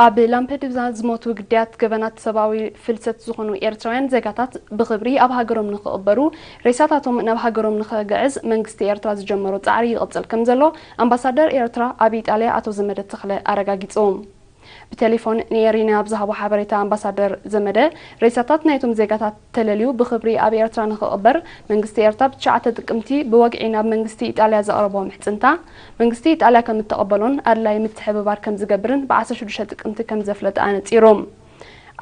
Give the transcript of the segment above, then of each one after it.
ኣብ ላምፐዱዛ ዝሞቱ ግዳያት ገበናት ሰብኣዊ ፍልሰት ዝኾኑ ኤርትራውያን ዜጋታት ብኽብሪ ኣብ ሃገሮም ንኽቕበሩ፣ ሬሳታቶም ናብ ሃገሮም ንኽግዕዝ መንግስቲ ኤርትራ ዝጀመሮ ጻዕሪ ይቕጽል ከም ዘሎ ኣምባሳደር ኤርትራ ኣብ ኢጣልያ ኣቶ ዘመደ ተኽለ ኣረጋጊጹ። ብቴሌፎን ንኤሪና ኣብ ዝሃቦ ሓበሬታ ኣምባሳደር ዘመደ፣ ሬሳታት ናይቶም ዜጋታት ተለልዩ ብኽብሪ ኣብ ኤርትራ ንኽቕበር መንግስቲ ኤርትራ ብ ትሽዓተ ጥቅምቲ ብወግዒ ናብ መንግስቲ ኢጣልያ ዘቕረቦ ምሕጽንታ፣ መንግስቲ ኢጣልያ ከም እተቐበሎን ኣድላዪ ምትሕብባር ከም ዝገብርን ብ ዓሰርተ ሽዱሽተ ጥቅምቲ ከም ዘፍለጠ ኣነጺሩ።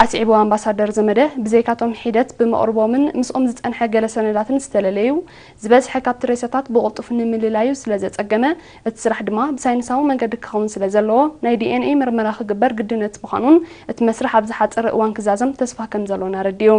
ኣስዒቡ ኣምባሳደር ዘመደ፣ ብዘይካቶም ሒደት ብምቕርቦምን ምስኦም ዝጸንሐ ገለ ሰነዳትን ዝተለለዩ፣ ዝበዝሐ ካብቲ ሬሳታት ብቕልጡፍ ንምልላዩ ስለ ዘጸገመ፣ እቲ ስራሕ ድማ ብሳይንሳዊ መንገዲ ክኸውን ስለ ዘለዎ፣ ናይ ዲ ኤን ኤ ምርመራ ክግበር ግድነት ምዃኑን እቲ መስርሕ ኣብ ዝሓጸረ እዋን ክዛዘም ተስፋ ከም ዘሎን ኣረዲኡ።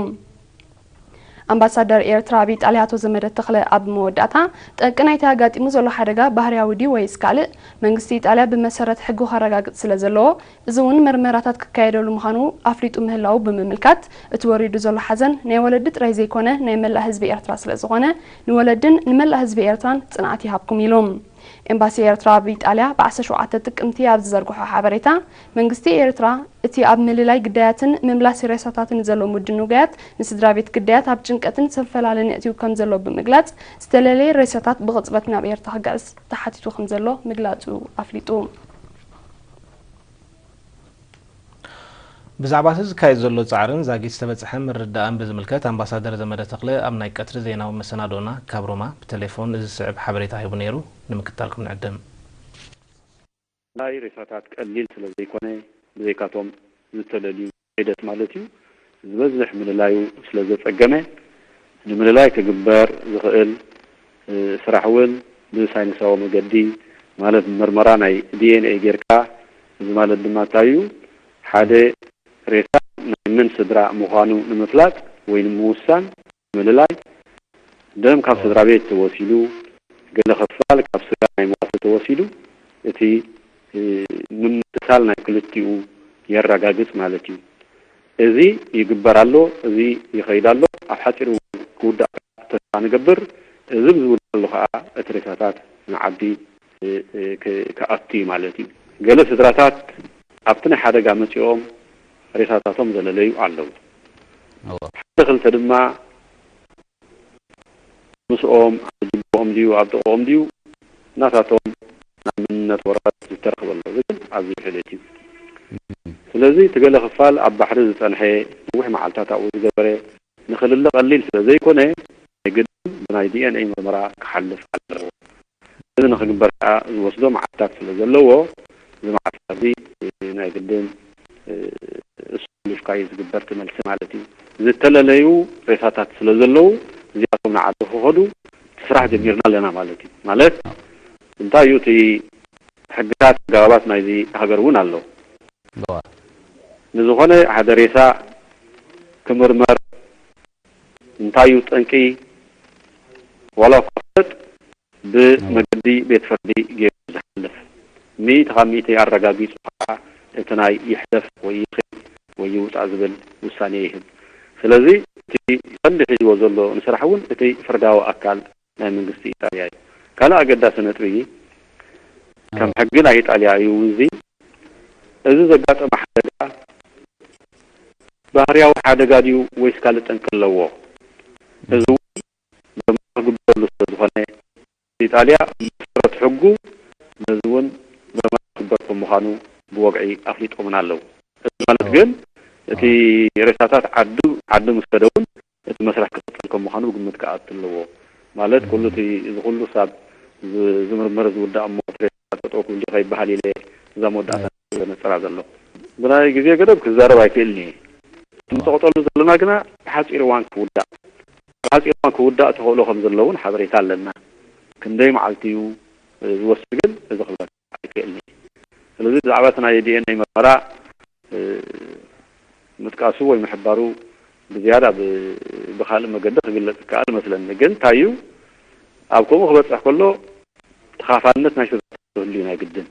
ኣምባሳደር ኤርትራ ኣብ ኢጣልያ ኣቶ ዘመደ ተኽለ ኣብ መወዳእታ፣ ጠንቂ ናይቲ ኣጋጢሙ ዘሎ ሓደጋ ባህርያዊ ድዩ ወይስ ካልእ? መንግስቲ ኢጣልያ ብመሰረት ሕጉ ከረጋግጽ ስለ ዘለዎ፣ እዚ እውን መርመራታት ክካየደሉ ምዃኑ ኣፍሊጡ ምህላዉ ብምምልካት፣ እቲ ወሪዱ ዘሎ ሓዘን ናይ ወለዲ ጥራይ ዘይኮነ ናይ መላእ ህዝቢ ኤርትራ ስለ ዝኾነ፣ ንወለድን ንመላእ ህዝቢ ኤርትራን ጽንዓት ይሃብኩም ኢሉ። ኤምባሲ ኤርትራ ኣብ ኢጣልያ ብ ዓሰርተ ሸውዓተ ጥቅምቲ ኣብ ዝዘርግሖ ሓበሬታ፣ መንግስቲ ኤርትራ እቲ ኣብ ምልላይ ግዳያትን ምምላስ ሬሳታትን ዘሎ ምድንጓያት ንስድራ ቤት ግዳያት ኣብ ጭንቀትን ሰፈላለን የእትዩ ከም ዘሎ ብምግላጽ፣ ዝተለለየ ሬሳታት ብቕጽበት ናብ ኤርትራ ክግዕዝ ተሓቲቱ ከም ዘሎ ምግላጹ ኣፍሊጡ። ብዛዕባ እቲ ዝካየድ ዘሎ ጻዕርን ዛጊት ዝተበጽሐ ምርድዳእን ብዝምልከት ኣምባሳደር ዘመደ ተኽለ ኣብ ናይ ቀትሪ ዜናዊ መሰናዶና ካብ ሮማ ብቴሌፎን እዚ ዝስዕብ ሓበሬታ ሂቡ ነይሩ። ንምክታልኩም ንዕድም። ናይ ሬሳታት ቀሊል ስለ ዘይኮነ፣ ብዘይካቶም ዝተለልዩ ሒደት ማለት እዩ፣ ዝበዝሕ ምልላዩ ስለ ዘጸገመ፣ ንምልላይ ክግበር ዝኽእል ስራሕ እውን ብሳይንሳዊ መገዲ ማለት ምርመራ ናይ ዲ ኤን ኤ ጌርካ፣ እዚ ማለት ድማ እንታይ እዩ? ሓደ ሬሳ ናይ መን ስድራ ምዃኑ ንምፍላጥ ወይ ንምውሳን ምልላይ፣ ደም ካብ ስድራ ቤት ተወሲዱ፣ ገለ ክፋል ካብ ስጋ ናይ መዋቲ ተወሲዱ፣ እቲ ምምስሳል ናይ ክልቲኡ የረጋግጽ ማለት እዩ። እዚ ይግበር ኣሎ፣ እዚ ይኸይድ ኣሎ፣ ኣብ ሓጺር እዋን ክውዳእ ተስፋ ንገብር። እዚ ብዝውዳእ ዘሎ ከኣ እቲ ሬሳታት ንዓዲ ክኣቱ እዩ ማለት እዩ። ገለ ስድራታት ኣብቲ ናይ ሓደጋ መጺኦም ሬሳታቶም ዘለለዩ ኣለዉ። ሓደ ክልተ ድማ ምስኦም ኣብ ጅብኦም ድዩ ኣብ ጥቕኦም ድዩ ናታቶም ናይ መንነት ወረቐት ዝተረኽበሉ፣ እዚ ግን ኣዝዩ ሕልት እዩ። ስለዚ እቲ ገለ ክፋል ኣብ ባሕሪ ዝጸንሐ ነዊሕ መዓልታት ኣብኡ ዝገበረ ንኽልለ ቀሊል ስለ ዘይኮነ ናይ ግድን ብናይ ዲ ኤን ኤ ምርመራ ክሓልፍ ኣለዎ። እዚ ንኽግበር ከኣ ዝወስዶ መዓልታት ስለ ዘለዎ እዚ መዓልታት እዚ ናይ ግድን እሱ ሓሊፍካ እዩ ዝግበር እቲ መልሲ ማለት እዩ። ዝተለለዩ ሬሳታት ስለ ዘለዉ እዚኣቶም ንዓዲ ክኸዱ እቲ ስራሕ ጀሚርና ኣለና ማለት እዩ። ማለት እንታይ እዩ እቲ ሕግታት ኣገባባት ናይዚ ሃገር እውን ኣሎ። ንዝኾነ ሓደ ሬሳ ክምርመር እንታይ እዩ ጠንቂ ዋላ እኳ ክፍለጥ ብመገዲ ቤት ፍርዲ ገይሩ ዝሓልፍ ሚእቲ ካብ ሚእቲ ኣረጋጊጹ ከዓ እቲ ናይ ይሕለፍ ወይ ይኺድ ወይ ይውጻእ ዝብል ውሳኔ ይህብ። ስለዚ እቲ ቀንዲ ሒዝዎ ዘሎ ንስራሕ እውን እቲ ፍርዳዊ ኣካል ናይ መንግስቲ ኢጣልያ እዩ። ካልእ ኣገዳሲ ነጥቢ ከም ሕጊ ናይ ኢጣልያ እዩ እዚ እዚ ዘጋጠመ ሓደጋ ባህርያዊ ሓደጋ ድዩ ወይስ ካልእ ጠንቂ ኣለዎ? እዚ እውን ምርመራ ክግበረሉ ስለ ዝኾነ ኢጣልያ ብመሰረት ሕጉ ነዚ እውን ምርመራ ክግበር ከም ምዃኑ ብወግዒ ኣፍሊጦምና ኣለዉ። እዚ ማለት ግን እቲ ሬሳታት ዓዱ ዓዲ ምስ ከደ እውን እቲ መስርሕ ክቕጽል ከም ምዃኑ ግምት ክኣቱ ኣለዎ። ማለት ኩሉ እቲ እዚ ኩሉ ሳብ ዝምርምር ዝውዳእ እሞ እቲ ሬሳታት ጠጠው ክብል ድዩ ከይበሃል ኢለ እዛ መወዳእታ ዘነጽራ ዘሎ። ብናይ ግዜ ገደብ ክዛረብ ኣይክእልን እየ። ንጠቕጠሉ ዘለና ግና ብሓጺር እዋን ክውዳእ ብሓጺር እዋን ክውዳእ ተኽእሎ ከም ዘሎ እውን ሓበሬታ ኣለና። ክንደይ መዓልቲ እዩ ዝወስድ ግን እዚ ክብለካ ኣይክእልን እየ። ስለዚ ብዛዕባ እቲ ናይ ዲ ኤን ኤ ምርመራ ምጥቃሱ ወይ ምሕባሩ ብዝያዳ ብኻልእ መገዲ ክግለጽ ይከኣል እመስለኒ። ግን እንታይ እዩ ኣብ ከምኡ ክበጽሕ ከሎ ተኻፋልነት ናይ ስድራታት ክህሉ እዩ ናይ ግድን።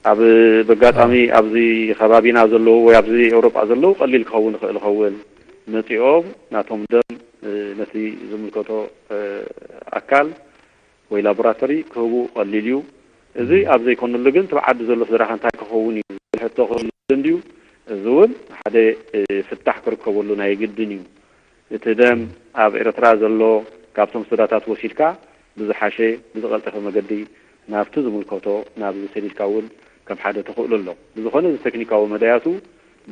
ኣብ በጋጣሚ ኣብዚ ከባቢና ዘለዉ ወይ ኣብዚ ኤውሮጳ ዘለዉ ቀሊል ክኸውን ይኽእል ይኸውን መጺኦም ናቶም ደም ነቲ ዝምልከቶ ኣካል ወይ ላቦራቶሪ ክህቡ ቀሊል እዩ። እዚ ኣብ ዘይኮነሉ ግን እቲ ብዓዲ ዘሎ ስድራኻ እንታይ ክኸውን እዩ ሕቶ ክህሉ እንድዩ። እዚ እውን ሓደ ፍታሕ ክርከበሉ ናይ ግድን እዩ። እቲ ደም ኣብ ኤርትራ ዘሎ ካብቶም ሱዳታት ወሲድካ ብዝሓሸ ብዝቐልጠፈ መገዲ ናብቲ ዝምልከቶ ናብዚ ሰዲድካ እውን ከም ሓደ ተኽእሎ ኣሎ። ብዝኾነ እዚ ቴክኒካዊ መዳያቱ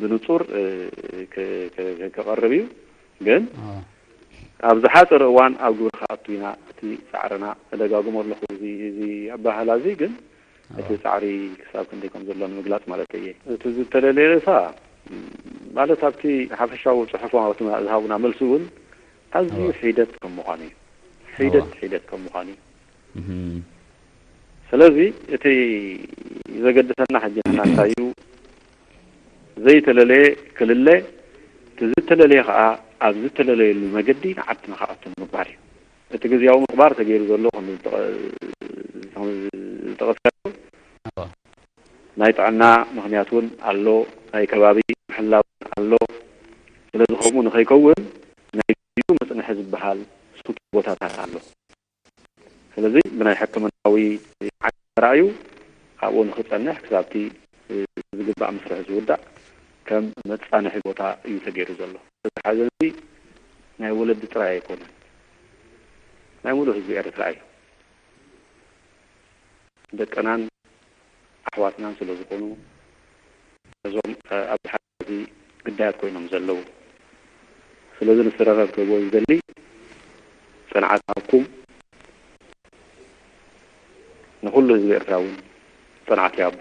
ብንጹር ክቐርብ እዩ። ግን ኣብ ዝሓፀረ እዋን ኣብ ግብሪ ክኣቱ ኢና። እቲ ፃዕርና እደጋግሞ ኣለኹ። እዚ ኣበሃህላ እዚ ግን እቲ ፃዕሪ ክሳብ ክንደይ ከም ዘሎ ንምግላፅ ማለት እየ። እቲ ዝተለለየ ርእሳ ማለት ኣብቲ ሓፈሻዊ ፅሑፎም ኣብቲ ዝሃቡና መልሲ እውን ኣዝዩ ሒደት ከም ምዃኑ እዩ። ሒደት ሒደት ከም ምዃኑ እዩ። ስለዚ እቲ ዘገድሰና ሕጂ ንሕና እንታይ እዩ? ዘይተለለየ ክልለ፣ እቲ ዝተለለየ ከዓ ኣብ ዝተለለየሉ መገዲ ንዓድና ክኣቱ ንምግባር እዩ። እቲ ግዝያዊ ምቕባር ተገይሩ ዘሎ ከም ዝጠቐስካዮ ናይ ጥዕና ምኽንያት እውን ኣሎ፣ ናይ ከባቢ ምሕላው እውን ኣሎ። ስለዚ ከምኡ ንኸይከውን ናይ ግዜኡ መፅንሒ ዝበሃል ስቱር ቦታታት ኣሎ። ስለዚ ብናይ ሕክምናዊ ዓዲ ተራእዩ ኣብኡ ንኽፀንሕ ክሳብቲ ዝግባእ መስርሕ ዝውዳእ ከም መፃንሒ ቦታ እዩ ተገይሩ ዘሎ። እዚ ሓዘን እዚ ናይ ወለዲ ጥራይ ኣይኮነን፣ ናይ ሙሉእ ህዝቢ ኤርትራ እዩ። ደቅናን ኣሕዋትናን ስለ ዝኾኑ እዞም ኣብዚ ሓዘን እዚ ግዳያት ኮይኖም ዘለዉ። ስለዚ ንስራታት ክህቦ ዝደሊ ፅንዓት ሃብኩም ንኹሉ ህዝቢ ኤርትራ እውን ፅንዓት ይሃቦ።